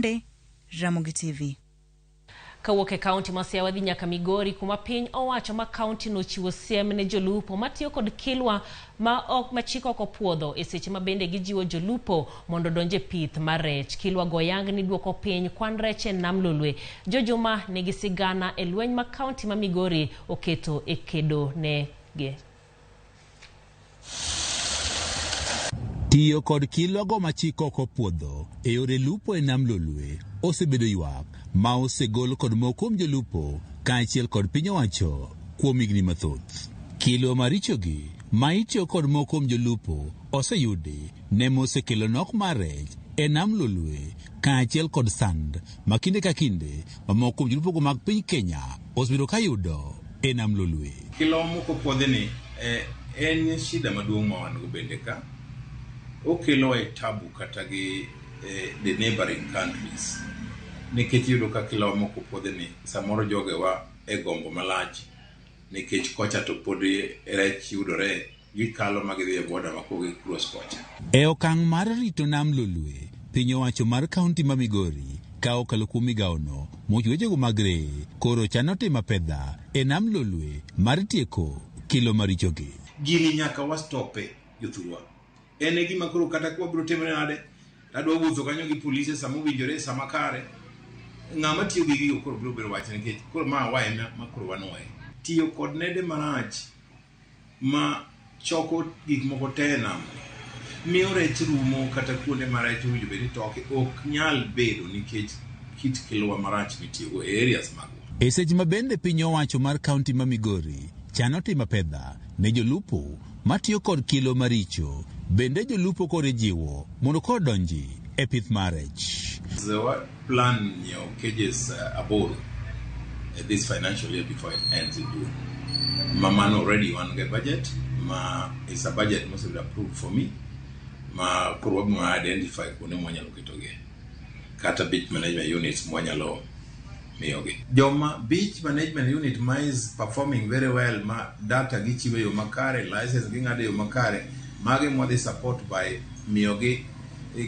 Omonde, Ramogi TV. Kawuok e kaunti ma Siaya wadhi nyaka Migori kuma piny owacho ma kaunti no ochiwo siem ne jolupo matiyo kod kilwa ma ok ma chik ok opuodho e seche ma bende gijiwo jolupo mondo odonj e pith mar rech. Kilwa go oyang ni duoko piny kwan rech e nam Lolwe. Jojuma nigi sigana e lweny ma kaunti ma Migori oketo e kedo ne gi. Tiyo kod kilwago ma chik ok opuodho e yore lupo e nam Lolwe osebedo ywak ma osegol kod moko kuom jolupo kaachiel kod piny owacho kuom higni mathoth. Kilwa marichogi ma itiyo kod moko kuom jolupo oseyudi ne mosekelo nok mar rech e nam Lolwe kaachiel kod sand ma kinde ka kinde ma moko kuom jolupogo mag piny Kenya osebedo ka yudo e nam Lolwe. Kilwa mok opuodhi ni en shida maduong' ma wan go bende ka. Okelo e tabu kata gi the neighboring countries. Nikech iyudo ka kilwa mok opuodhi ni samoro jogewa e gombo malach nikech kocha to pod rech yudore gikalo ma gidhi e border ma koro gi cross kocha. E okang' mar rito nam Lolwe, piny owacho mar kaunti ma Migori ka okalo kuom migawono mochiwo wechego mag reye koro chano timo apedha e nam Lolwe mar tieko kilo marichogi. Gini nyaka wastope jothurwa. En e gima koro kata kwabiro timre nade, adwa wuotho kanyo gi polise sama owinjore sama kare. Ng'ama tiyo gi gigo koro biro bedo wach nikech koro ma wae ma koro wanuoye. Tiyo kod nede marach ma choko gik moko te e nam miyo rech rumo kata kuonde ma rech owinjo bed ni toke ok nyal bedo nikech kit kilwa marach mitiyogo e areas magwa. E seche ma bende piny owacho mar kaunti ma Migori chano timo apedha ne jolupo matiyo kod kilo maricho, bende jolupo koro ijiwo mondo koro donji e pith mar rech. The plan nyiewo cages aboro this financial year before it ends in June. Ma mano already wan gi budget ma is a budget mosebedo approved for me ma koro wabiro identify kuonde mwanyalo ketogie kata beach management units mwanyalo miyogi. Joma beach management unit ma is performing very well ma data gichiwo e yo makare, license ging'ado e yo makare, mage mwadhi support by miyogi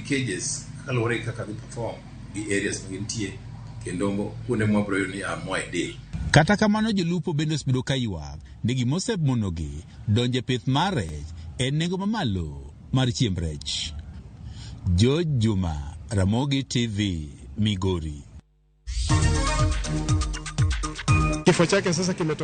cages kaluwore gi kaka gi perform gi areas ma gintie kendo kuonde mwabiro yudo ni are more ideal. Kata kamano jolupo bende osebedo ka ywak ni gimosemonogi donjo e pith mar rech en nengo mamalo mar chiemb rech. George Juma, Ramogi TV, Migori. Kifo chake sasa kimetoka.